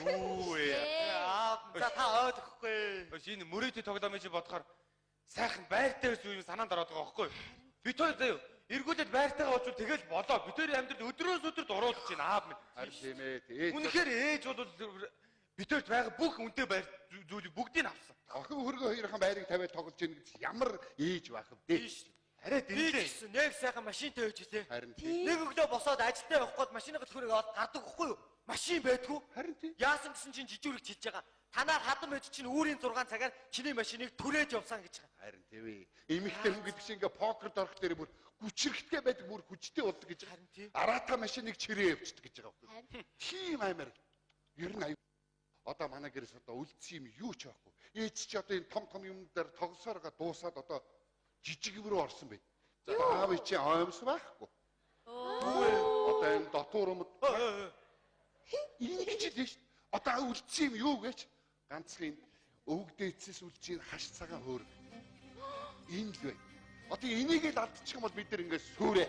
Юу вэ? Аа за та ойлгохгүй. Энэ мөрөөдийн тоглоомыг чи бодохоор сайхан байртай байсан юм санаанд ороод байгаа байхгүй юу? Бид хоёр заяа эргүүлээд байртайгаа очвол тэгэл болоо. Бид хоёрын амьдрал өдрөөс өдөрт уруулж байна аав минь. Харин тийм ээ. Үнэхээр ээж бол бид хоёрт байгаа бүх үнэтэй байр зүйлийг бүгдийг авсан. Охин хөргөө хоёрхан байрыг тавиад тоглож ийн гэж ямар ээж байх вэ? Арай Би дэнлээ. ч гэсэн нэг сайхан машинтай байж илээ. Харин тийм. Нэг өглөө босоод ажилдаа явах гээд машиныхаа түлхүүрийг аваад гардаг хгүй юу? Машин байдгүй. Харин тийм. Яасан гэсэн чинь жижүүрэг чилж байгаа. Танаар хадам байж чинь үүрийн 6 цагаар чиний машиныг түрээж явсан гэж байгаа. Харин тийм ээ. Эмэгтэй хүн гэдэг чинь ингээ покерд орох дээр бүр гүчрэхтэй байдаг бүр хүчтэй болдог гэж. Харин тийм. Араата машиныг чирээ явчихдаг гэж байгаа байхгүй. Харин. Тийм амар. Ер нь аюу. Одоо манай гэрээс одоо үлдсэн юм юу ч байхгүй. Ээж чи одоо энэ том том юм дээр тоглосоороо дуусаад одоо жижиг юм руу орсон байт. За аав чи оймс байхгүй. Одоо энэ дотуур юм ингэж л шүү. Одоо үлдсэн юм юу гэж ганцхан өвөг дээдсээс үлдсэн хаш цагаан хөөрг. Энэ л бай. Одоо энийг л алдчих юм бол бид нар ингээд сүрээ.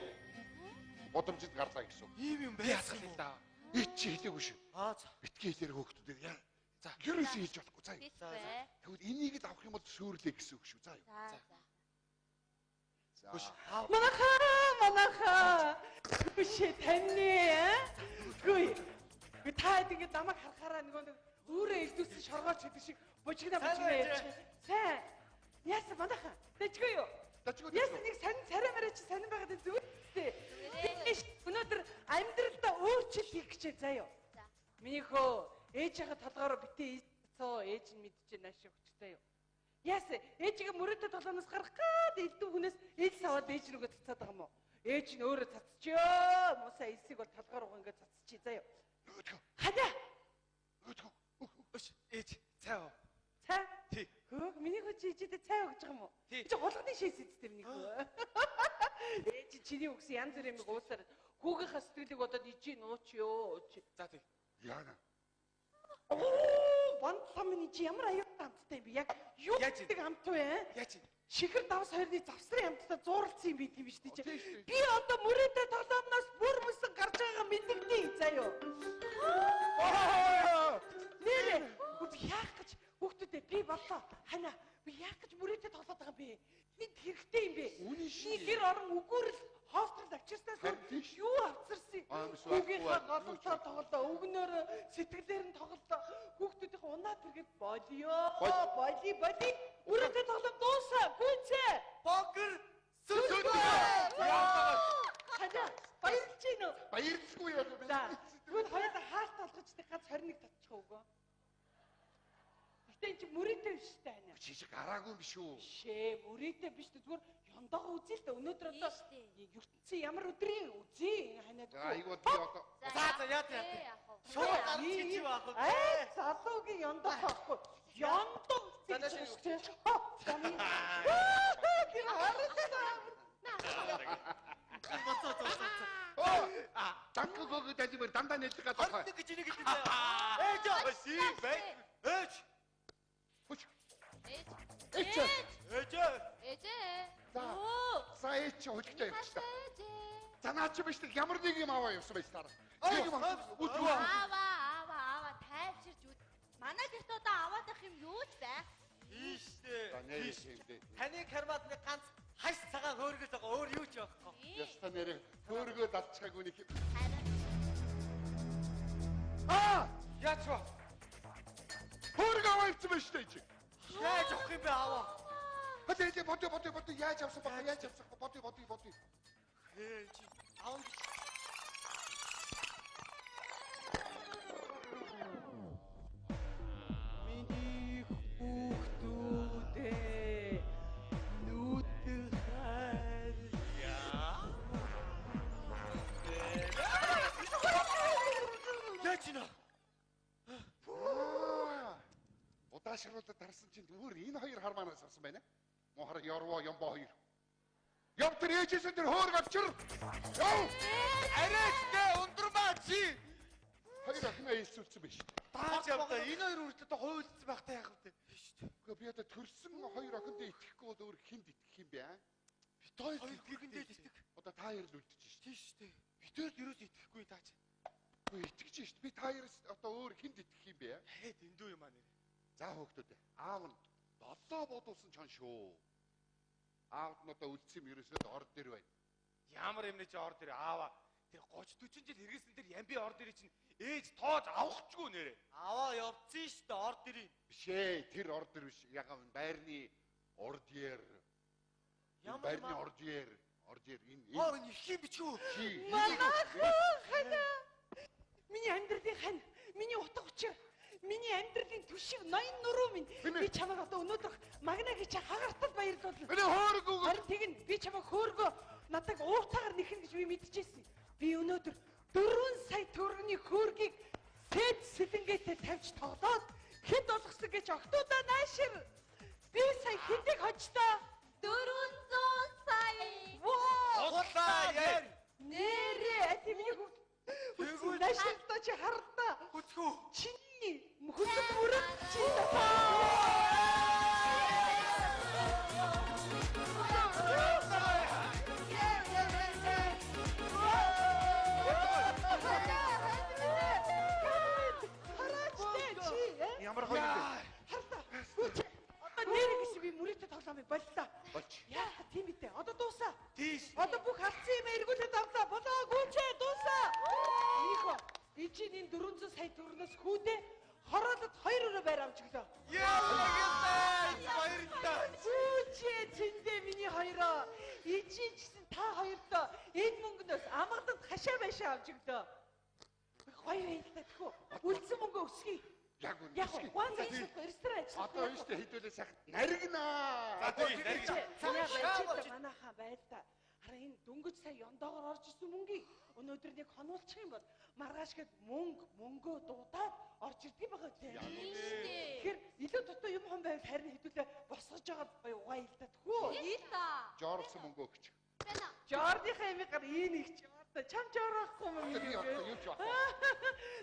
Бодомжид гарлаа гэсэн. Ийм юм Би байсан ясгал юм л да. Ээж чи хэлээгүй шүү. Аа за. Битгий хэлээр хөөхтүүд яа. За. Ерөөсөө хэлж болохгүй заа. Биш бай. Тэгвэл энийг л авах юм бол сүрлээ гэсэн үг шүү. Заа юу. За за. За. Манайхаа, манайхаа. Үгүй таны аа? Үгүй. Би та хэд ингэ намайг харахаараа нөгөө нэг өөрөө илдүүсэн шоргооч гэдэг шиг бужигна бужигна ярьж. Сайн. Яасан манайхаа? Дэжгүй юу? Дэжгүй. Яасан нэг сонин царай марай чи сонин байгаад зүгээр дээ. Би өнөөдөр амьдралдаа өөрчлөлт хийх гэж байна заа юу? За. Миний хөө ээжийнхээ толгоороо битээ цоо ээж нь мэдчихэ нааш өгчтэй юу? Яасан ээжигээ мөрөөдө толгоноос гарах гад элдв хүнээс ээлс аваад ээж нүгөө цацаад байгаа юм уу? Ээж нь өөрөө цацчихё. Мусаа элсийг бол толгоор уг ингээд цацчих заа юу? Өөдгөө. Ханаа. Өөдгөө. Өш ээж цай уу. Цай. Тий. Хөөх миний хөө чи ээжидээ цай өгч байгаа юм уу? Тий. Чи гулганы шээс эцтэй миний хөө. Ээж чиний өгсөн янз бүрийн юмыг уусаар хүүгийнхаа сэтгэлийг бодоод ижи нууч ёо. За тий. Яана. Оо, бандлаа минь чи ямар аюултай амттай юм бэ? Яг юу Яаж гэдэг амт вэ? Яаж юм? Чихэр давс хоёрны завсрын амттай зууралцсан юм би тийм биш Оо, тий. тийм шүү дээ. Би одоо мөрөөдөө тоглоомноос бүр мөсөн гарч байгаагаа мэдэгдээ заяо. Нэрээ би яах гэж хүүхдүүдээ би боллоо. Хана би яах гэж мөрөөдөө тоглоод байгаа юм бэ? Энд хэрэгтэй юм бэ? Үнэн шүү. Би гэр орон үгүүрэл хострол авчирснаас Харин тийм шүү. юу авчирсан? Аамс байхгүй Хүүгийнхаа байна. голлолтоор тоглолоо, өгнөөр сэтгэлээр нь тоглолоо. Хүүхдүүдийнхээ унаа тэргээд болио. Бол. Боли боли. Мөрөөдөө тоглоом дуусаа. Гүйцээ. Покер Хана баярлж гин үү? Баярлалгүй яах вэ? За тэгвэл хоёулаа хаалт олгож нэг гац 21 татчих өгөө. Гэтэ эн чи мөрөөдөө биш та хана. Чи чи гараагүй юм биш үү? Шээ мөрөөдөө биш тэ зүгээр ёндоогоо үзье л да. Өнөөдөр одоо Тийш дээ. ертөнцийн ямар өдрийн үзье ханаад. За айгуу би одоо За за яа яа. Ээ яах вэ? Шууд гарч ич юм аах вэ? Аа залуугийн ёндоо байхгүй. Ёндоо За, нааш үзье. Тэр харсан. Боцоо боцоо боцоо. Оо! Данк гоо дажимэр дандаа нэлдэг гадаа. 21 гэж энийг хэлсэн. Ээж. Си бай. Ээж. Хүч. Ээж. Ээж. Ээж. Ээжээ. За. Оо. За ээж чи хөлгтэй явчихлаа. Ээжээ. За наа чи биш нэг ямар нэг юм аваа явсан байж таараа. Нэг юм авсан. Үгүй. Аава аава аава тайвширч үд. Манай гэрт одоо аваад ах юм юу ч байх. Тийш дээ. За нэр юм дээ. Таны кармад нэг ганц хаш цагаан хөөргөл байгаа. Өөр юу ч байхгүй. Яста нэрээ хөөргөө далчхаагүй нэг юм. Харин Аа! Яаж вэ? Хөөргөө аваа явсан байж таа чи. Яаж авах юм бэ аваа? Хөдөө хөдөө бодё бодё бодё яаж авсан бэ? Яаж авсан бэ? Бодё бодё бодё. Хээ чи аван гэж. Миний хүүхдүүдээ нүдэн хай. Яаж ийнэ? Аа! Удаашруулаад дарсан чинь өөр энэ хоёр хармаанаас авсан байна. Мохор Yorво Ямбо хоёр. Яв тэр ээжээсээ тэр хөөрг авчир. Яв! Арайчтай ундурмаа чи. Хоёр охиноо элсүүлсэн байж. Дааж явдаа. Энэ хоёр үргэлж одоо хуйлцсан байхтай яах вэ? Үгүй би одоо төрсөн хоёр охинд итгэхгүй бол өөр хүнд итгэх юм бэ? аа? Бит хоёр Хоёр гэргэндээ л итгэх. Одоо та хоёр л үлдэж шít. Тийм шүү дээ. Бит хоёр л ерөөс итгэхгүй тааж. Үгүй итгэж шít. Би та хоёроос одоо өөр хүнд итгэх юм бэ? Хээ дэндүү юм аа нэр. За хүүхдүүд ээ, аав нь 7 буудуулсан чон шүү. Аавд нь одоо үлдсэн юм ерөөсөө ор дээр байна. Ямар юм нэ чи ор дээр аава. Тэр 30 40 жил хэрэгсэн тэр ямби ор дээр чинь ээж тоож авахчгүй нэрэ. Аваа явцсан шүү дээ ор дэрийн. Биш ээ, тэр ор дээр биш. Яг нь байрны ордер. Ямар байрны юм аа? ордер. Ордер энэ Оо энэ их юм бичгүй. чи Манайхан хана. Миний амьдралын хан, миний утга учир, миний амьдралын түшиг ноён нуруу минь. Би чамайг одоо өнөөдөр магна гэж хагартал баярлуулна. Миний хөөргөө Харин тэгнь би чамайг хөөргөө надад ууртаагаар нэхнэ гэж би мэдчихсэн. Би өнөөдөр 4 сая төгрөгийн хөөргийг сэд сэлэнгээтэй тавьж тоглоод хэд болгосон гэж октоудаа наашир. Би сая хэдийг хожлоо? 400 сая. Воо! Худлаа яар. Нэрээ ати миний хүүхд. Тэгвэл- Нааширтаа чи хардаа. Хөцгөө. Чиний хөлөг мөрөг чи надаа. Хараач чи э? Ямар гоё юм бэ? Хардаа. Гүч. Одоо нэр гэж би мөрөөдө тоглоомыг боллоо. Болж. Яа тийм үү. Одоо дуусаа. Тийш. Одоо бүх алдсан юм эргүүлээд авлаа. Болоо гүчээ дуусаа. Ийхо. Би чинь энэ 400 сая төгрөгнөөс хүүдээ хороолоод хоёр өрөө байр авч өглөө. Яа баярлалаа. Гүчээ зэндээ миний хоёроо. Ижийн чсэн та хоёртоо энэ мөнгнөөс амгаданд хашаа байшаа авч өглөө. Гоё байл та тэхүү. Үлдсэн мөнгө өсгөе. Яг үнэ. Яг гуан ажиллах ресторан ажиллах. Одоо энэ шүү дээ хэдүүлээ сайхан наригнаа. За тийм наригна. Цаа манайхаа байл та. Хараа энэ дөнгөж сая ёндоогоор орж ирсэн мөнгийг өнөөдөр нэг хонуулчих юм бол маргааш гээд мөнгө мөнгөө дуудаад орж ирдэг байгаа тийм. Тийм шүү дээ. Тэгэхээр илүү дутуу юм хон байвал харин хэдүүлээ босгож байгаа гоё угаая л та тэхүү. Тийм та. Жорлсон мөнгө өгч. Байна. Жорныхаа ямиг гар ийм их жортой. Чам жорохгүй юм Одоо би одоо юу ч байхгүй.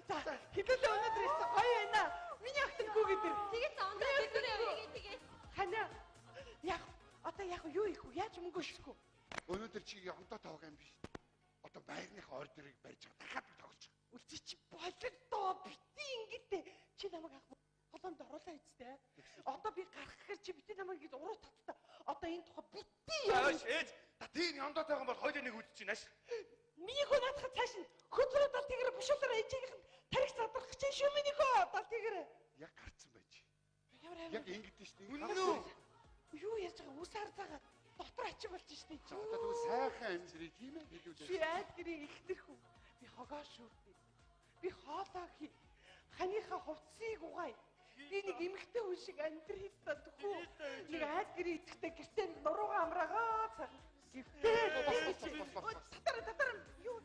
За хэдүүлээ өнөөдөр ирсэн гоё байна. Миний ахт нь гүг өдр. Тэгээд ондоо тэдгээр тэгээд тэгээд. Ханаа яг одоо яг юу их вэ? Яаж мөнгө өсөх вэ? Өнөөдөр чи ёндоо тоог юм биш. Одоо байрныхаа ордерыг барьж байгаа. Дахиад би тоглож байгаа. Үлцээ чи бололтоо бити ингэдэ. Чи намайг ах толомд оруулаа үстэй. Одоо би гарах гэхээр чи бити намайг ингэж уруу татта. Одоо энэ тухай бити яа. Ааш ээж. Та тийм ёндоо тайган бол хоёул нэг үдчих нааш. Миний хөө наадах цааш нь хөдрөө дал тэгэр бушуулаар ээжийнх нь тарих задрах гэж шүү миний хөө дал тэгэр. Яг гарцсан байж. Ямар амар. Яг ингэдэж шүү дээ. Үнэн үү? Юу яаж байгаа үс харцаагаа дотор ачин болж штэ. За одоо тэгвэл сайхан амьдрий тийм ээ хэдүүлээ. Би айд гэрийн ихнэр хүн. Би хогоо шүрдээ. Би хоолоо хий. Ханыхаа хувцсыг угаая. Би нэг эмэгтэй хүн шиг амьдрий та тэхүү. Нэг айд гэрийн идэхтэй гэртээ нэг нуруугаа амраагаа цаг. Гівтэй. Бас, бас, бас, бас. Татара татара юу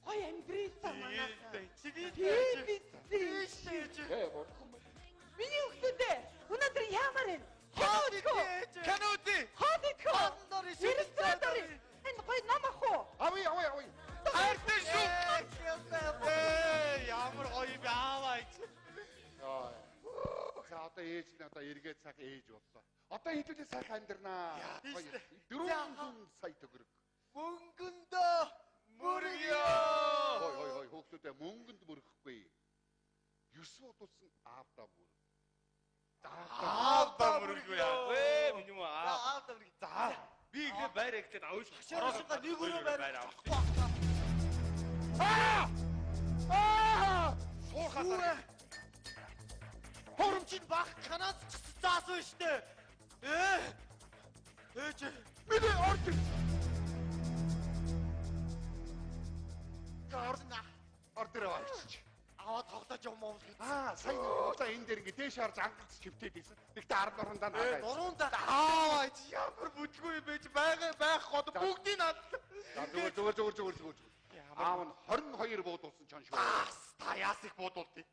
гой амьдрий та манайхаа. Тийм Тийм биз. Ээ бурхан байна. Миний хүүхдүүдээ өнөөдөр яамаар байна? Хоол идэх үү? Кино үзье. Хоол идэх үү? Хоолндор ишээ. Ресторан орё. Энэ гой ном ах уу? Авъя авъя авъя. Хайртай шүү. Ээ ямар гоё юм бэ ааваа ээж. Йоо. За одоо ээж нь одоо эргээд сайхан ээж боллоо. Одоо хэдүүлээ сайхан амьдрнаа. Тийм шүү дээ. 400 сая төгрөг. Мөнгөндөө Мөргөө. Хой хой хой хүүхдүүдээ мөнгөнд мөрөхгүй. 9 бодулсан аавдаа мөр. Аавдаа мөргөө яа. Вэ миний мө аав. Аавдаа мөргөө. За би ихлээр байр эхлээд авна шүү. Хашаа шугаа нэг өрөө байр авах. Аа! Аа! Суухасаа. Хурам чинь баг канаас ч гэсэн заасан штэ. Ээ. Ээж. Миний ордер. Ордна. Ордер аваач. Аваа тоглож юм уу гэж. Аа, сая нэг удаа энэ дээр ингэ дээш харж ангац чивтээд байсан. Тэгтээ 10 нурандаа Ээ, нагаа. нуруундаа Ааваа ээж ямар бүтлгүй юм бэ чи байгаа байх гол бүгдийг над. За зүгээр зүгээр зүгээр зүгээр зүгээр. Аав нь 22 буудуулсан чон шүү. Бас та яас их буудуулдیں۔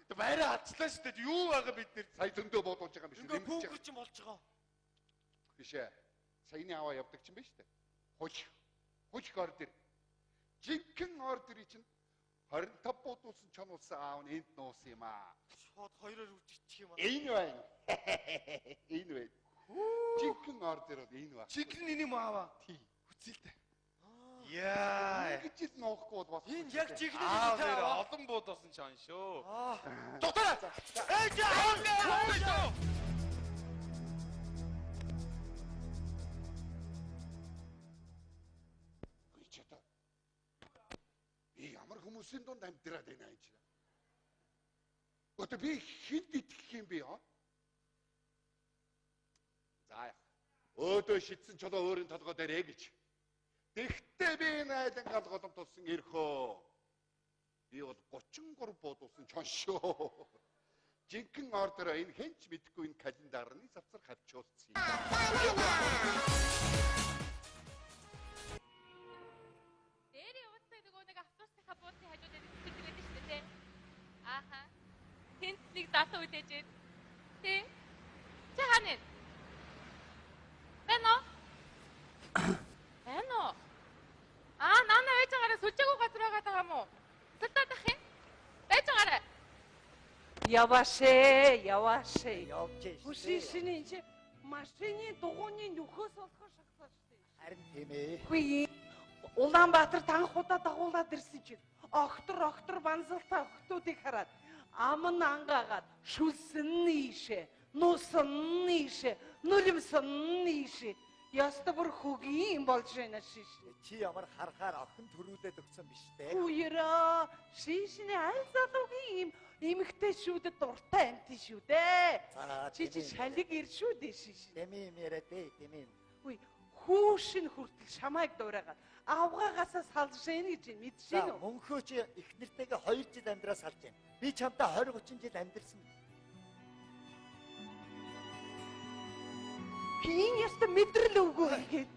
Тэг байраа алчлаа шүү дээ. Юу байгаа бид нэр. Сая зөндөө буудуулж байгаа юм биш үү? ингээ Нэмж байгаа. пүүгэр чинь болж байгаа. Биш ээ. Саяны аваа явдаг чинь биш үү? Хуч. Хуч ордер. Жинхэнэ ордерыг чинь 25 буудуулсан чон улсан аав нь энд нуусан юм аа. Шууд хоёроор үжигчих юм аа. Энэ байна. Энэ байна. Жинхэнэ ордер бол энэ байна. Жинхэнэ энэ юм ааваа. Тий. Хүцээлтэй. Яа. Ингэж л нуухгүй бол болох. Энэ яг жигнэ Аа тий нэр аваа. олон бууд болсон чан шүү. Аа. Доктор! Ээж аа! Үгүй ч одоо. Би ямар хүмүүсийн дунд амьдраад байна энэ чинь. Одоо би хүнд итгэх юм бэ? Аа? За яах. Өөдөө шидсэн чулуу өөрийн толгой дээрээ гэж. Тэгтээ би энэ айлан гал голомт тулсан эрхөө. Би бол 33 буудуулсан чон шүү. Жинхэнэ ордороо энэ хэн ч мэдэхгүй энэ календарны завцар хавчуулсан юм. Дээрээ уулзсан нөгөө нэг автобусынхаа буудлын хажууд байдаг цэцэрлэг байдаг шүү дээ, тэ? Ааха. Тэнд нэг залуу үлээж байна. Тэ? Чи хаана вэ? Байна уу? Байна уу? Аа, наана байж байгаараа сүлжээгүй газар байгаа даа юм уу? Сэлдээд ах юм? Байж байгаарай. Яваш ээ, яваш ээ. Явж штэ. Хүшин шинэ энэ чи машины дугуйны нөхөөс болохоор шахлаа шүү дээ. Харин тийм ээ. Үгүй Улаанбаатар танх удаа дагуулад ирсэн чинь огтор огтор банзалтай охтуудыг хараад ам нь ангаагаад шүлсэн нийшээ, нуусан нийшээ, нулимсан нийшээ. Яста бүр хөгийн юм болж байна шиш. Чи ямар харахаар охин төрүүлээд өгсөн биш үү? Үераа шишний аль залуугийн юм эмэгтэй шүүдэд дуртай амт шүү дээ. За, Чи чи тийм ээ. шалиг ир шүү дээ шиш. Дэмий юм яриа дээ, дэмий юм. Үгүй хүүшин хүртэл шамайг дуурайгаад авгаагаасаа салж шин гэж мэдшин За, үү? мөнхөө чи их нэртэйгээ 2 жил амьдраа салж байна. Би чамтай 20 30 жил амьдэрсэн. Би энэ ёстой мэдрэл өгөө хийгээд.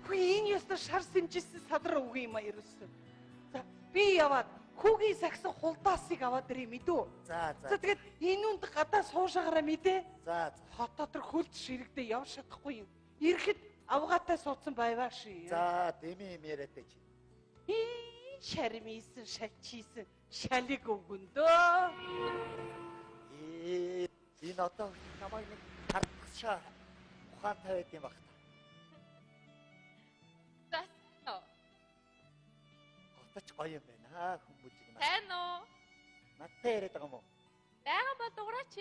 Хүү энэ ёстой шар сэмжсэн садар өгөө юм а ерөөсөө. За би яваад хүүгийн сагсан хулдаасыг аваад ирээ мэдүү. За, За за. тэгээд энэ үнд гадаа суушаагаараа мэдээ. За, за. Хот дотор хөлд ширэгдээ явж чадахгүй юм. Ирэхэд авгаатай суудсан байваа ши. За, дэмий юм яриа дээ чи. Ий шармисэн шалчийсэн шалиг өгөндөө. Ээ, энэ одоо намайг нэг хардгшаа ухаантай байд юм баг та. За, сайн уу? Готоч гоё юм байна аа хүмүүжиг наа. Сайн уу? Надтай яриад байгаа юм уу? Байгаа бол дугаараач.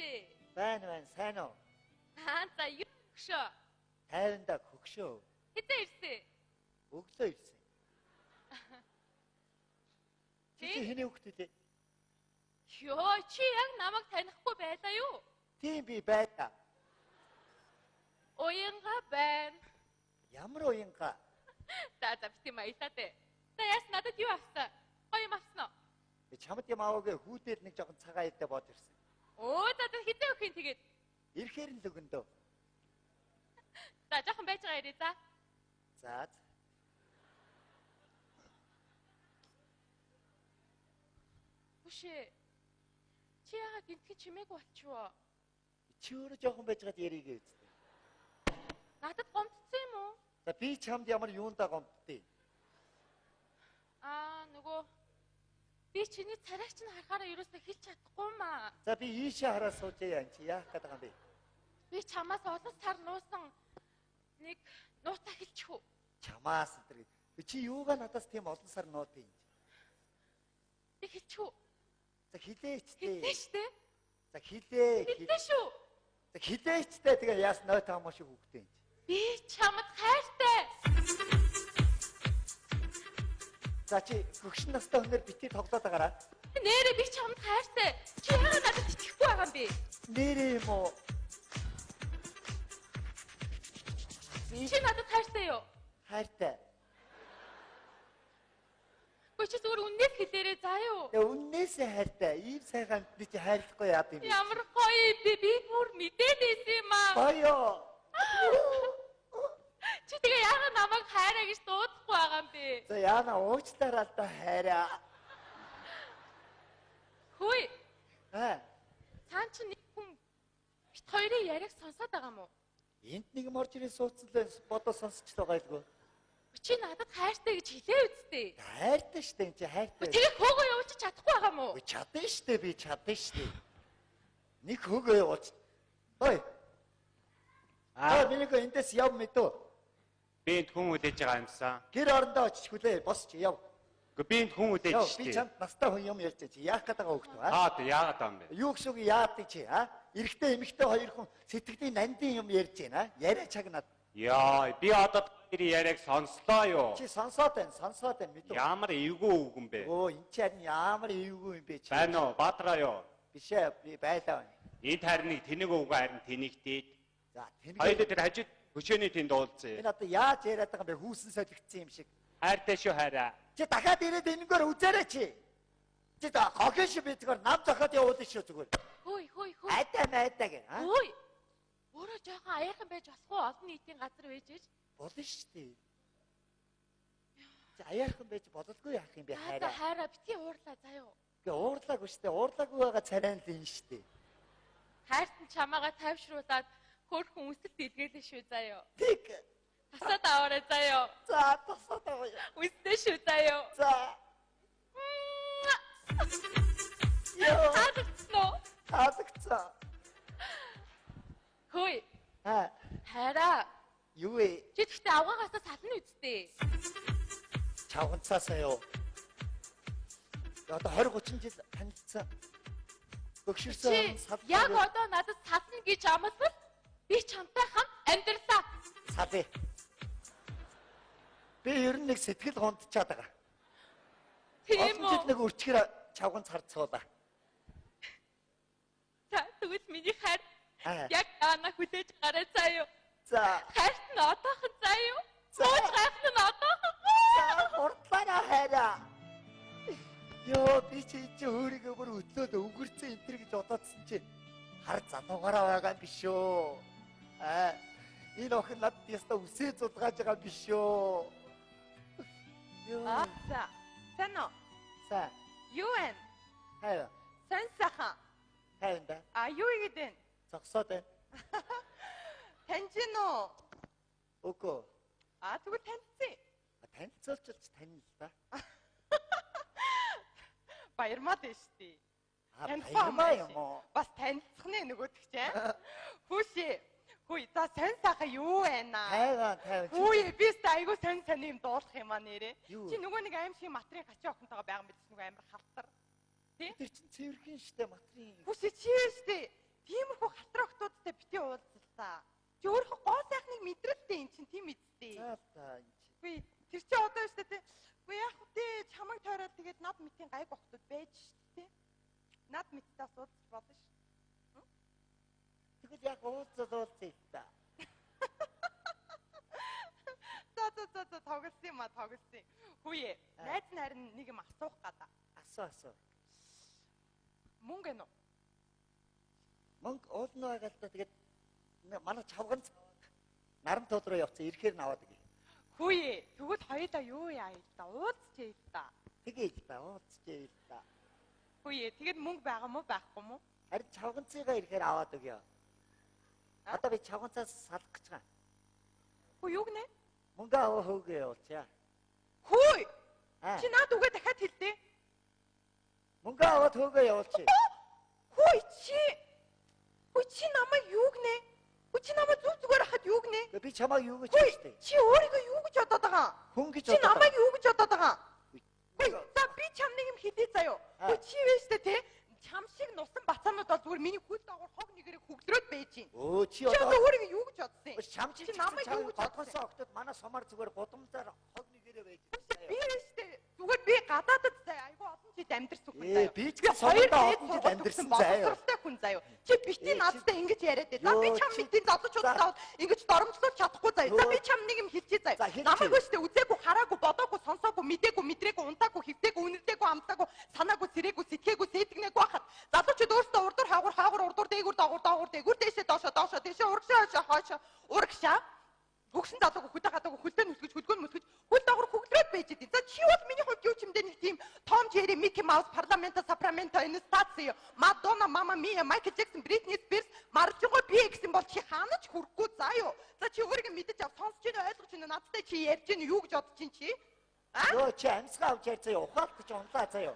Байна байна, сайн уу? Аа, за юу хөшөө? Тайванда хөгшөө. Хэзээ ирсэн? Өглөө ирсэн. Чи Тий? чи хэний хүүхэд вэ? Йоо, чи яг намайг танихгүй байлаа юу? Тийм би байлаа. Уянга байна. Ямар уянга? За за бити маялаа дээ. За яас надад юу авсан? Гоё юм авсан уу? Би чамд юм аваагүй хүүдэл нэг жоохон цагаан идэ бод ирсэн. Өө за за хизээ өгөх юм тэгээд. Ирэхээр нь л өгөндөө. За жоохон байж байгаа ирээ за. За. за. Хүшээ. Чи яагаад энтхий чимээгүй болчихвоо? Чи өөрөө жоохон байжгаад яриг үсттэй. Надад гомдсон юм уу? За би чамд ямар юундаа гомддیں۔ Аа нөгөө би чиний царайг чинь харахаараа ерөөсөө хэлж чадахгүй юм аа. За би ийшээ хараа сууж яа чи яах гээд байгаа юм бэ? Би чамаас олон сар нуусан нэг нууцаа хэлчих үү? Чамаас энэ гэж. Чи юугаа надаас тийм олон сар нууд юм? Би хэлчих үү? За хилээч дээ. Хэллээ штэ. За хилээ. Хэллээ шүү. За хилээч дээ. Тэгээ яас ной таамаа шиг хүүхдээ юм чи. Би чамд хайртай. За чи хөгшин настай хүнээр бити тоглоод байгаараа. Нэрээ би чамд хайртай. Чи яагаад надад итгэхгүй байгаа юм бэ? Нэрээ юм уу? Би Чи надад хайртай юу? хайртай. Гэхдээ чи зүгээр үннээс хэлээрээ заа юу? Тэгээ үннээсээ хайртай. Ийм сайхан амьтны чи хайрлахгүй яад юм бэ? Ямар гоё юм бэ? Би бүр мэдээд байсан юм аа. Гоё. Чи тэгээ яагаад намайг хайраа гэж дуудахгүй байгаа юм бэ? За яана уучлаарай л да хайраа. Хөөе, Аа. цаан чи нэг хүн бит хоёрын яриаг сонсоод байгаа юм уу? Энд нэг юм орж ирээ суудсан л бодоо сонсчлоо гайлгүй. Чи надад хайртай гэж хэлээ үсттэй. Хайртай штэ энэ чи хайртай. Тэгээ хөөгөө явуулчих чадахгүй байгаа юм уу? Үгүй чадна штэ би чадна штэ. Нэг хөөгөө явуулч. Ой. Аа миний эндээс яв мэдүү. Би энд хүн хүлээж байгаа юмсан. Гэр орондоо очиж хүлээ. Босч яв. Гэхдээ би энд хүн хүлээж Яв, штэ. би чамд настай хүн юм ярьж чи. Яах гээд байгаа хөхт вэ? Та одоо яагаад байгаа юм бэ? Юу гэсэн үг яадаг чи, а? Эрэгтэй эмэгтэй хоёр хүн сэтгэлийн нандин юм ярьж байна, а? Яриа чагнаад. Яа, би одоо тэр яриаг сонслоо юу? Чи сонсоод байна, сонсоод байна мэдв. Ямар эвгүй үг юм бэ? Өө, эн чи харин ямар эвгүй юм бэ чи? Байна уу? Баатраа юу? Биш ээ, би байлаа байна. Энд харин нэг тэнэг үг харин тэнэгтээд. За, тэнэг. Хоёулаа тэр хажид хөшөөний тэнд уулзъя. Энэ одоо яаж яриад байгаа юм бэ? Хүүсэн солигдсон юм шиг. Хайртай шүү хайраа. Чи дахиад ирээд энэгээр үзээрэй чи. Чи за хохин шиг би зүгээр нам зохиод явуулна шүү зүгээр. Хөөй хөөй хөөй. Айдаа майдаа гэх. А? Хөөй. Өөрөө жоохон аяархан байж болох уу? Олон нийтийн газар байж ээж. Болно шүү дээ. Чи аяархан байж бололгүй яах юм бэ За за хайраа. хайраа битгий уурлаа заяа. Гэ уурлаагүй шүү дээ. Уурлаагүй байгаа царай л энэ шүү дээ. Хайрт нь чамаагаа тайвшруулад хөөрхөн үнсэлт илгээлээ шүү заяа. Тэг. Тасаад аваарай заяа. За тасаад авъя. Үнсдээ шүү заяа. За. Йоо. Таалагдсан уу? Таалагдсан. Хөөй. Аа, Хайраа. юу вэ? Чи тэгтээ авгаагаасаа сална үсттэй. Чавганцаасаа юу? Одоо 20 30 жил танилцсан. Бөгшөрсөн Чи сал. яг одоо надад сална гэж амлавал би чамтай хамт амьдралаа. Салъя. Би ер нь нэг сэтгэл гундчаад байгаа. Тийм Олон жил үү? нэг өрчгөр чавганц харцуулаа. За тэгвэл миний хайр Аа. яг ана хүлээж гараа заяа. За. Хайрт нь одоохон заяа. За. Бууж гайх нь одоохон. За, хурдлаараа хайраа. Йоо, би чи энэ чи өөрийгөө бүр өтлөөд өнгөрцөн энэ төр гэж бодоодсэн чи хар залуугаараа байгаа юм биш үү? Аа, энэ охин надад яста үсээ зулгааж байгаа юм биш үү? Йоо, Аа за. Сайн уу? за, Юу вэ? хайр, Сайн сайхан. хайр да. А юу игээд байна? Зогсоод байна. Таньж гин үү? Үгүй. А тэгвэл танилцъя. Танилцуулж танил л да. Баярмаа дээ шүү дээ. А, Танилцсан баярмаа юм юм уу? Бас танилцах нэ нөгөөдөг чинь. Хүүшээ. Хүй за сайн сайхан юу байна? Тайван, тайван. Хүү би өстө айгүй сайн сайн юм дуулах юм а нэрээ. Юу? Чи нөгөө нэг аим шиг матрын гачаа охинтойгоо байгаа юм бид нөгөө амар халтар. Тэр чин цэвэрхэн штэ матрын. Хүүшээ чи юу штэ. Тиймэрхүү халтар охтуудтай бити уулзалтаа. Чи өөрөө гоо сайхныг мэдрэлтэй эн чин тийм үсттэй. За та энэ чи. Үгүй тэр чи одоо штэ тий. Үгүй яах вэ? Чамайг тойроод тэгээд над мэтийн гайг охтууд байж штэ тий. Над мэттэй бас уулзч болно ш. Тэгвэл яг уулзал уулзъя л да. За за за за тоглосон юм а тоглосон. Хүүе Аа. найз нь харин нэг юм асуух гада. Асуу асуу. Мөнгө гэнэ үү? Мөнгө уулна байгаа л да тэгээд манай чавган наран тууд руу явцсан ирэхээр нь аваад өгье. Хүүе тэгвэл хоёулаа юу яа л да уулзчээ л да. Тэгээ л да уулзчээ л да. Хүүе тэгэд мөнгө байгаа мó байхгүй мó? Харин чавганцыгаа ирэхээр аваад өгье. Аа? Одоо би чавганцаас салах гэж байгаа. Хүү юу гинэ? Мөнгө аваа хөөгөө явуулчаа. Хүү Аа. чи наад үгээ дахиад хэлдэ. Мөнгө аваад хөөгөө явуулчих. Хүү чи Хүү чи намайг юу гинэ? Хүү чи намайг зүг зүгээр хахад юу гинэ? Гэ би чамайг юу гэж Хүү хэлжтэй. чи өөрийгөө юу гэж бодоод байгаа? Хүн гэж Чи бодоод намайг юу гэж бодоод байгаа? Үгүй. Хүү за би чам нэг юм хэлье заяо. Аа. Хүү чи вэ штэ те? Чам шиг нусан бацаанууд бол зүгээр миний хөл дагуур хог нэгэрээ хөглөрөөд байж гин. Өө чи Чи одоо одоо өөрийгөө юу гэж бодсон юм? чам чи Чи намайг юу гэж бодсон? бодгонсоо октод манай сумаар зүгээр гудамжаар хог нэгэрээ байж. Би вэ штэ зүгээр би гадаадад заяа айгу олон жил амьдарсан хүн Ээ, заяа. би ч Би гэсэн хоёр сумдаа дээд олон жил сургууль амьдарсан төгссөн заяа. боловсралтай хүн заяа. Чи бити Ээ, чи- надтай ингэж яриад бай. За би Йоо, чам чи- мэдийн залуучуудаа ингэж доромжлуулж чадахгүй заяа. За Йоо. би чам нэг юм хэлчихье За, заяа. хэлчихье. Намайг өштэй үзээгүй, хараагүй, бодоогүй, сонсоогүй, мдээгүй, мэдрээгүй, унтаагүй, хөвтөөгүй, үнэлдээгүй, амтаагүй, санаагүй, сэрээгүй, сэтгэээгүй, сэтгэнээгүй хахад залуучууд өөрсдөө урдуур хаагур, хаагур, урдуур, дээгүүр, доогуур, доогуур, дээгүүр, дээшээ, доошоо, доошоо, дээшээ, урагшаа, хойшоо, хойшоо, урагшаа Хөгшин залууг хөдөө гадаагүй хөлдөө нүлгэж хөлгөө нүлгэж хөл дагуур хөглөрөөд байж идэв. За чи бол миний хувьд юу ч юм дэ нэг тийм Том Jerry, Mickey Mouse, Парламента, Сапрамента, Анастасия, Мадонна, Мама Мия, Майкл Джексон, Бритни Спирс, Маржиго би гэсэн бол чи хаана ч хүрэхгүй заа юу. За чи өөрийгөө мэдэж ав, сонсож чинь ойлгож чинь надтай чи ярьж чинь юу гэж бодож чинь чи? А? Йоо чи амьсгаа авч ярьцаа юу? Ухаалт гэж унлаа заяа.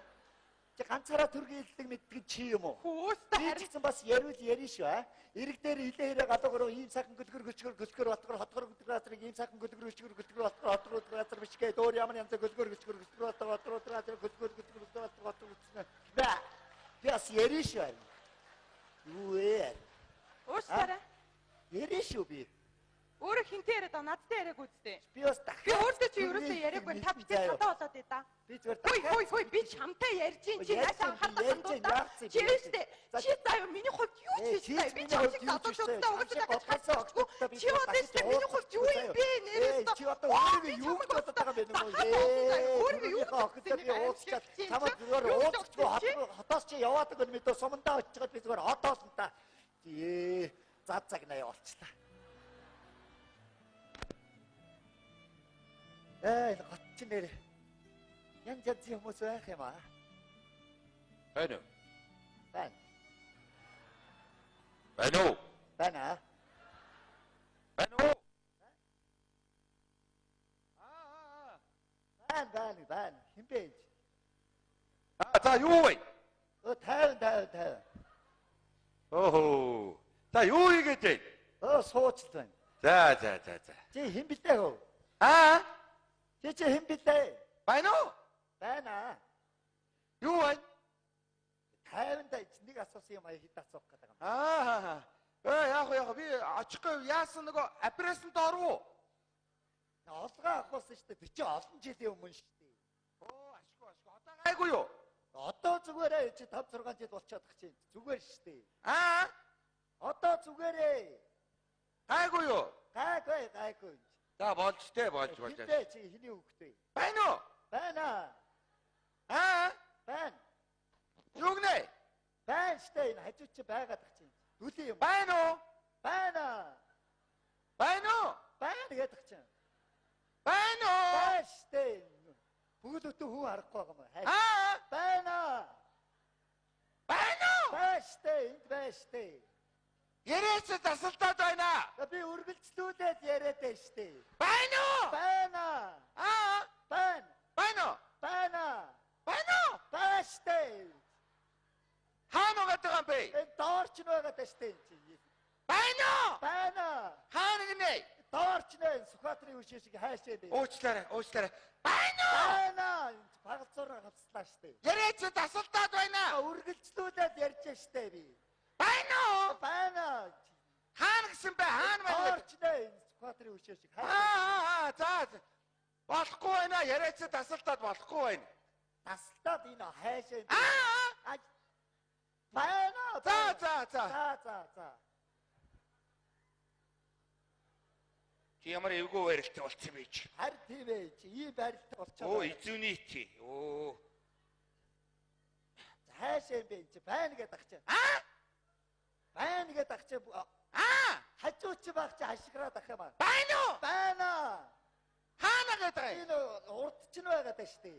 Чи ганцаараа төргийн хэллэг мэддэг чи юм уу? Хөөстө Би харин ч гэсэн бас яриул ярина шүү аа. Ирэг дээр илээ хэрэг галуу гурав ийм сайхан гөлгөр гөлчгөр гөлчгөр батгар хотгор өдөр газрыг ийм сайхан гөлгөр гөлчгөр гөлчгөр батгар хотгор өдөр газар бичгээ дөөр ямар янзаа гөлгөр гөлчгөр гөлчгөр батгар хотгор өдөр газар гөлгөр гөлчгөр гөлчгөр батгар хотгор өдөр. Бэ. Би бас ярина шүү. харин. Юу вэ? уушлаарай. Ярина шүү би. Өөрөө хинтээ яриад байгаа надтай яриаг үсттэй. Би бас дахиад Би өөртөө чи ерөөсөө яриаггүй та битээ цадаа болоод байда. Би зүгээр Хүй хүй хүй би чамтай ярьж ин чи Ярьж нааш ин, анхаарлаа ярьж ин, хандуулаа. яарсан Чи би ярьж штэ. За, Чи заяа миний хувьд юу ч Ээ, биш чи заяа. Би миний чам хувьд шиг юу ч залуучуудтай биш заяа. угаасаа дахиж Чам шиг хацчихгүй. бодсоо би Чи одоо дахиж штэ миний хувьд юу юм бэ Ээ, нэрээс чи одоо өөрийгөө юу гэж бодоод байгаа юм бэ нөгөө? Ээ, өөрийгөө юу гэж охидоо би уулзчаад чамд зүгээр уулзчихгүй хотоос чи яваад өгөн мэдээ сумандаа очиод би зүгээр хотоос нь та. Ээ, зад загнаа явуулчлаа. Энэ гот чи нэр янз янзын хүмүүс байх юм аа. Байна уу? Байна. Байна уу? Байна аа. Байна уу? Байна, байна, байна. Хин бэ энэ? Аа за юу вэ? Өө 50 50 50. Охоо. За юу хийгээд байна? Өө суучлал байна. За за за за. Чи хэн блэ хөө? Аа Чи чи хэн блэ? байна уу? Байна. Юу байна? 50-нд нэг асуусан юм аа хэд асуух гэдэг юм. Аа. Ээ яах вэ яах вэ? Би очихгүй яасан нөгөө апрессэнд оров уу? Олгоо авахсан шүү дээ. Би чи олон жилийн өмнө шүү дээ. Оо ашгүй ашгүй. Одоо гайгүй юу? Одоо зүгээрээ чи 5 6 жил болчиход тах чинь. Зүгээр шүү дээ. Аа Одоо зүгээрээ. гайгүй юу? Гайгүй гайгүй. За болж тэ болж болж. Хин бэ чи хэний хүүхэд вэ? Байна уу? Байна. Аа Байна. юу гинэ? Байна шүү дээ. Энэ хажуу чи байгаад тах чинь. Дүлийн юм. Байна уу? Байна. Байна уу? Байна гэдэг чинь. Байна уу? Байна шүү дээ. Бүгд өтөө хүн харахгүй байгаа юм аа. Аа Байна. байна уу? Байна шүү дээ. Энд байна шүү дээ. Яриач тасалдаад байна. Би үргэлжлүүлээд яриад байна шүү дээ. Байна уу? Байна. Аа Байна. байна уу? Байна. Байна уу? Байна шүү дээ. Хаана байгаа юм бэ? Энэ доор ч байгаа даа шүү дээ энэ чинь. Байна уу? Байна. Хаана гинэ? Доор ч нэ Сүхбаатарын хөшөө шиг хайшаа дээ. Уучлаарай, уучлаарай. Байна уу? Байна. Энэ чинь багалцуураа хавцлаа шүү дээ. Яриач тасалдаад байна. Үргэлжлүүлээд ярьж шүү дээ би. Байна уу? Байна. Хаана гэсэн бэ? Хаана байна? Доор ч нэ энэ Сүхбаатарын хөшөө шиг хайшаа. Аа аа за. Болохгүй байна. Яриач тасалдаад болохгүй байна. Тасалдаад энэ хайшаа. Аа Байна. за за за. За за за. Чи ямар эвгүй байралтай болцсон бэ чи? Харин тийм ээ чи ийм байралтай болчиход. Оо эзүүний чи. Оо. Хайшаа юм бэ чи байна гэдэг ах чи. Аа Байна гэдэг ах чи. аа Хажуу чи баг чи хашгираад ах юм аа. байна уу? Байна. Хаана гэдэг юм? Энэ урд ч нь байгаа даа штэ.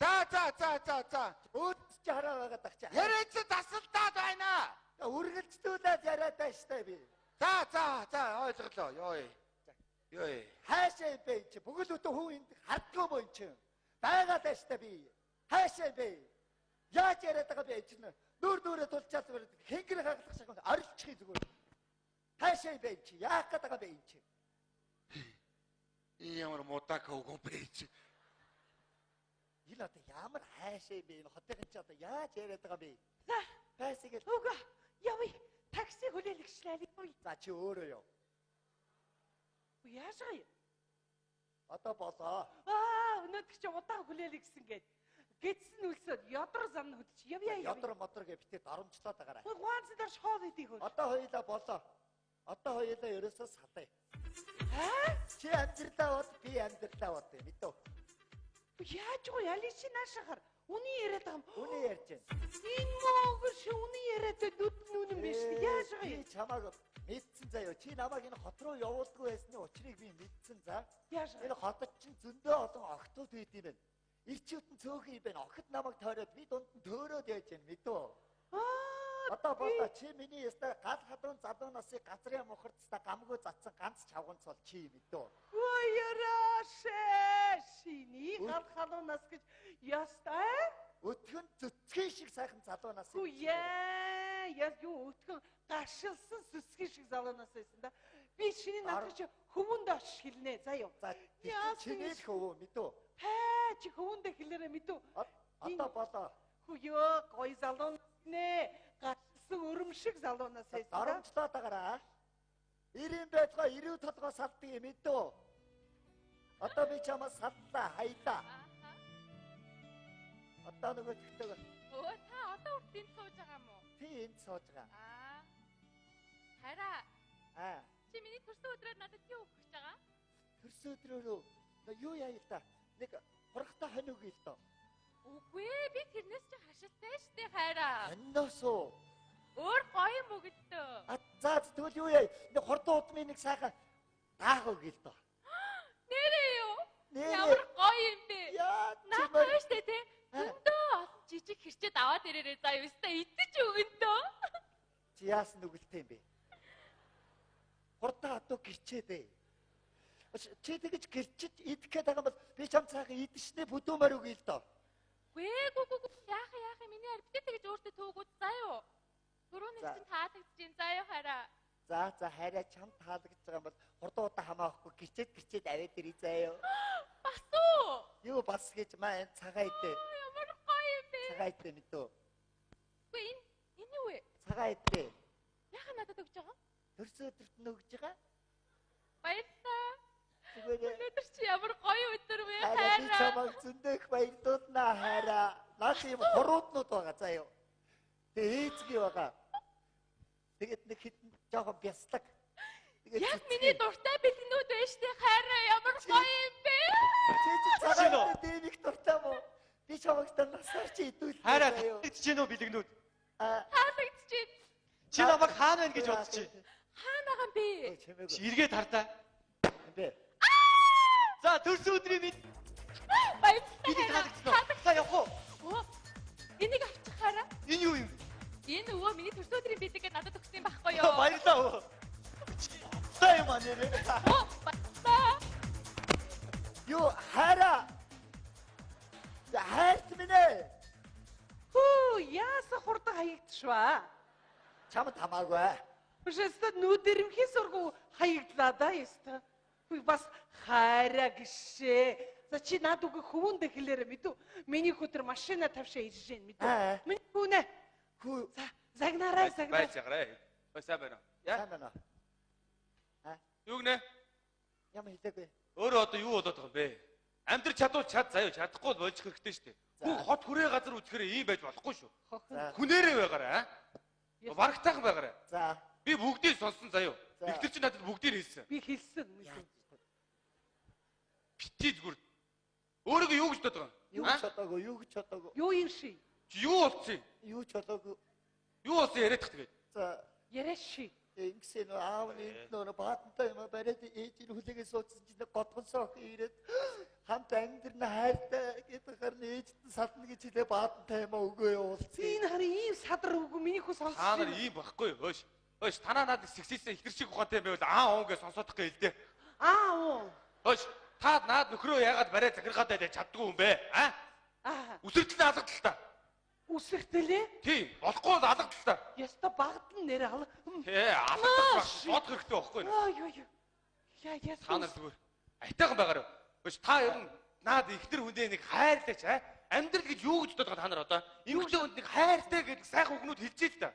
За за за за за. Өөд чи хараа байгаа дах чи. Яриач тасалдаад байна. Үргэлжлүүлээд яриад даа штэ би. За за за ойлголоо. Йой. Йой. Хайшаа юм бэ чи бүгд өтө хүн энд хардггүй мөн чи. Байгаа даа штэ би. Хайшаа юм бэ. Яаж яриад байгаа бэ чи? Нүүр нүрээ тулчаад зүгээр хингэр хагалах шиг орилчих зүгээр. Хайшаа юм бэ чи? Яах гээд байгаа бэ чи? Энэ ямар мудака үгүй бэ чи? Энэ одоо ямар хайшаа юм бэ? Энэ хотын чи одоо яаж яриад байгаа бэ? За Байсаг л. үгүй явъя. Такси хүлээлгчлээ. Явъя. За чи өөрөө яв. Яаж байгаа юм? Одоо болоо. Аа өнөөдөр чи удаан хүлээлгсэн гээд гэдсэн үлсөд ядар зам нь хөдөлж явъя явъя. Ядар модор гэ битээ доромжлоод байгаарай. Гуанц дээр шоол идэх хөө. Одоо хоёлаа болоо. Одоо хоёлаа ерөөсөө салъя. Аа? Чи амьдралаа бод, би амьдралаа бод мэдөө. Яаж уу яли чи наашахар. Үний яриад байгаа юм. Үнэ ярьж байна. Энэ моогор чи үний яриад нүд нүнэн биш. Яаж байгаа Би юм? чамааг мэдсэн заяа. Чи намайг энэ хот руу явуулдаггүй байсны учрыг би мэдсэн за. Яаж байгаа? Энэ хотод чинь зөндөө олон охтууд байд юм байна. Ирчүүдэн цөөхөн юм байна. Охид намайг тойроод би дунд нь төөрөөд яаж байна мэдөө. Аа Одоо болоо чи миний яста гал хадуун залуу насыг газрын мухардста гамгүй затсан ганц чавганц бол чи мэдөө. Гоёрашэ шиний гал халуунаас гэж ястай. Өтгөн цэцгийн шиг сайхан залуу нас. Хүү яа, яа юу өтгөн гашилсан сүсгийн шиг залуу нас байсан да. Би чиний надад чи хөвөнд очиж хэлнэ. За юу. За чиний л хөвөө мэдүү. Паа чи хөвөндөө хэлээрэ мэдүү. Одоо болоо. Хүү ёо гоё залуу нэ. Гашилсан өрөм шиг залуу нас байсан. Дарамтлаад агараа. Ирэн байтугай ирүү толгой салдаг юм мэдүү. Одоо би чамаа саллаа хайдаа. Одоо нөгөө тэгтээ. Өө та одоо хүртэл энд сууж байгаа юм уу? Тий энд сууж байгаа. Аа. Хараа. Аа. Чи миний төрсөн өдрөөр надад юу өгөх гэж байгаа? Төрсөн өдрөөрөө юу яа л да. Нэг хургатаа хонь өгье л доо. Үгүй ээ би тэрнээс чи хашилтай штэ хайраа. Хоньноос уу? Өөр гоё юм өгөлтөө. А за тэгвэл юу яа? Нэг хурдан удмын нэг сайхан даах өгье л доо. Нэрээ юу? Нэрээ. Ямар гоё юм бэ? Яа Наадаа штэ тий. Зөндөө олон жижиг хэрчээд аваад ирээрээ заа юу өстой идэж өгөндөө. Чи яасан нүгэлтэй юм бэ? Хурдан адуу гэрчээд ээ. Чи тэгэж гэрчиж идэх гээд байгаа бол би чам цаахан идчихнэ бүдүүмээр өгье л доо. Гүй гү гү гү яах яах миний арь битээ тэгэж өөртөө төөгүүд заа юу? Түрүүний чинь таалагдчихээн заа юу хараа. За за хайраа чам таалагдж байгаа юм бол хурдан удаа хамаахгүй гэрчээд гэрчээд аваад ирээ заа юу. Бас уу? Юу бас гэж маа энэ цагаан идэ. Ямар гоё юм бэ? Цагаан идэ мэдөө. Үгүй энэ энэ юу вэ? Цагаан идэ. Яхаа надад өгч байгаа? Төрсөн өдөрт нь өгж байгаа. Баярлалаа. Зүгээр. Өнөөдөр чи ямар гоё өдөр вэ хайраа. Би хайраа. чамайг зөндөх баярлуулнаа хайраа. Наад ийм хурууднууд байгаа заа юу. Тэгээ ээзгүй байгаа. Тэгээд нэг хитэн жоохон бяслаг. Тэгээд Яг миний дуртай бэлгнүүд байна штэ хайраа ямар гоё юм бэ? Чи чи цагаан идэ дээр их дуртай мó? Би чамайг та насаар чи идүүлнэ. Хайраа таалагдж гин үү бэлгнүүд? Таалагдчихээн. Чи намайг хаана байна гэж бодож чи. Хаана байгаа юм бэ? Чи эргээд хартаа. Юм бэ? За төрсөн өдрийн минь Баярлалаа. бид таалагдсан уу? За явах уу? Оо, Энийг авчих хараа. Энэ юу юм бэ? Энэ өвөө миний төрсөн өдрийн бэлэг гээд надад өгсөн юм байхгүй юу? Баярлалаа өө. За юм аа нэрээ. Оо, баярлалаа. Юу хайраа. Хайрт минь ээ. Хүү яасан хурдан хаягдшваа. Чамд хамаагүй. Өшөөстө нүдэрмхий сургу хаягдлаа да ёстой. Хүү бас хайраа гişээ. За чи над үгүй хөвөндөө хэлээрэ мэдүү. Миний хүү тэр машина тавшаа ирж гин мэдүү. Миний хүүнэ. Хүү за загнараа загнаа. Байж байгаарай. Ой сайн байна уу? Яа. Сайн байна уу? Аа. Юу гинэ? Ямар хэлээгүй. Өөрөө одоо юу болоод байгаа юм бэ? Амьдрч чадвал чад заяа чадахгүй бол болчих хэрэгтэй шүү дээ. Хүн хот хүрээ газар үзэхээр ийм байж болохгүй шүү. Хүнээрээ байгаарай аа. Барагтайхан байгаарай. За. Би бүгдийг сонссон заяа. Эхтэр чинь надад бүгдийг хэлсэн. Би хэлсэн мэдүү. Бити зүгээр. Өөрийгөө юу гэж бодоод байгаа юм? Юу гэж бодоогүй, юу гэж бодоогүй. Юу юм ши? Чи юу болцсон? Юу ч болоогүй. Юу болсон яриад тах тэгээд. За. Яриа ши. Ингэсэн нөө аав нь энд нөө баатантай юм бариад ээж нь хүлээгээ суудсан чинь готгонсоо охин ирээд хамт амьдрна хайртай гэдэг харин ээжд нь сална гэж хэлээ баатантай юм өгөө явуулсан. Энэ харин ийм садар үгүй миний хүү сонссон. Та нар ийм байхгүй юу? Хөөш. Хөөш танаа надад сексисэн ихтер шиг ухаантай юм байвал аа уун гэж сонсоодох гээл дээ. Аа уун. Хөөш та наад нөхрөө яагаад бариад захиргаад байлаа чаддгүй юм бэ? Аа? Аа. Үсэртэл нь алгадал та. Үсэртэлээ? Тий, болохгүй бол алгадал та. Яста багдан нэр ал. Тий, алгадах байх. Бодох хэрэгтэй байхгүй юу? Ой ой ой. Яа яа. Та нар зүгээр айтайхан байгаарай. Хөөш та ер нь наад ихтер хүндээ нэг хайрлаач аа. Амьдрал гэж юу гэж бодоод байгаа та нар одоо? Эмэгтэй хүнд нэг хайртай гэдэг сайхан үгнүүд хэлчихээ л та.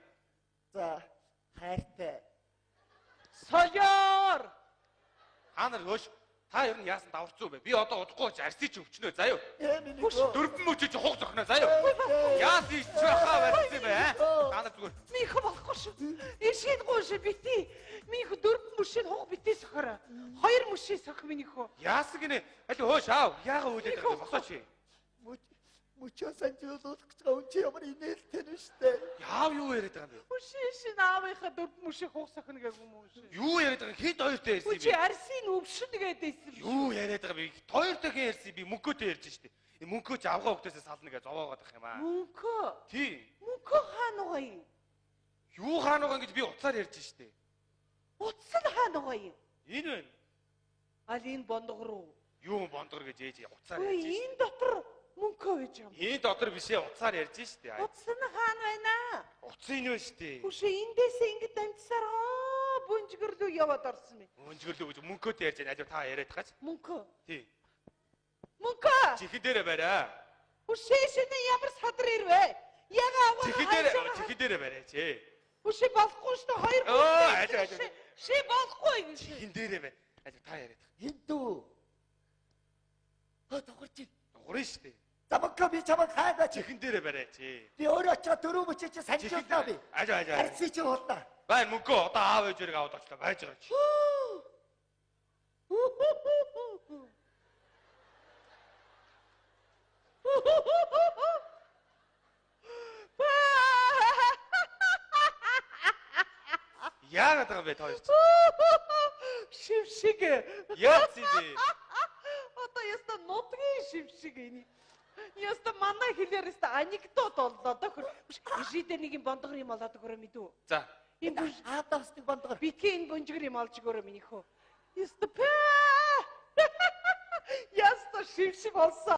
За, хайртай. Солиор. Та нар хөөш та ер нь яасан даварцуу бэ? Би одоо удахгүй ч арсыг чи өвчнөө заяа. Дөрвөн мөчөж хуг зохино заяа. Яасан ич хаа барьсан юм бэ? аа? Та нар зүгээр Минийх болохгүй шүү. Ишээд гоо шүү бити. Минийх дөрвөн мөшөд хуг бити сохороо. Хоёр мөшөө сох минийх. яасан гинэ? Аль хөөш аав. Яага үйлээд байгаа юм босооч. Мөчөө санжуулах гэж байгаа хүн чи ямар инээлтэй нь штэ. Яав юу яриад байгаа юм бэ? Мөшөө шин аавынхаа дөрвөн мөшөө хуг сохино гэв юм уу шин. Юу яриад байгаа юм? Хэд хоёртой ярьсан Үгүй юм чи бэ? арсын өвшин гэдээсэн. Юу яриад байгаа юм бэ? Хоёртой хэн ярьсан би мөнгөтэй ярьж штэ. Энэ мөнгөө ч авгаа хөлтөөсөө сална гэж зовоогоод ах юм аа. Мөнхөө. Тий. Мөнхөө хаана байгаа юм? Юу хаана байгаа гэж би утсаар ярьж штэ. Утас нь хаана байгаа юм? Энэ байна. Аль энэ бондгор руу. Юу бондгор гэж ээж утсаар Үгүй ярьж штэ. энэ дотор Мөнхөө гэж юм. Энэ дотор биш ээ, утсаар ярьж штэ. Утас нь хаана байна? Утас энэ вэ штэ. Үшээ эндээсээ ингэж дамжсаар аа бөнжгөрлөө яваад орсон юм. Өнжгөрлөө гэж мөнхөөд ярьж байна. Ажив та яриад хаач. Мөнхөө. Тий. Мөнхөө. Чихэн дээрээ барай. Үшээ шинэ ямар садар ирвэ? Яга аваа. Чихэн дээрээ барайч ээ. Үшээ болохгүй шүү дээ. Хоёр Оо, ажив ажив. Ши болохгүй гэж. Чихэн дээрээ бай. Ажив та яриад. Хиндүү. Хөө давхарч. Дугуурна штэ. За мөнхөө би чамайг хайгаа чи. Чихэн дээрээ барайч ээ. Би өөрөө очиод дөрөв мөчөө чи санжуулнаа би. Ажив ажив. Арьсыг чи хулнаа. Бай мөнхөө одоо аав ээжэрэг аваад очлоо. Байж байгаа чи. Яагаад байгаа юм бэ та хоёр чи? Шив шиг. Яац юм бэ? Одоо яста нутгийн шив шиг энэ. Яста манай хэлээр яста анекдот боллоо дохор. Ишидэ нэг юм бондгор юм олоод өгөрөө мэдүү. За. Энэ бүж Аадаа бас нэг бондгор. битгий энэ бонжгор юм олж өгөрөө минийхөө. Яста пэ. Яста шив шиг болсон.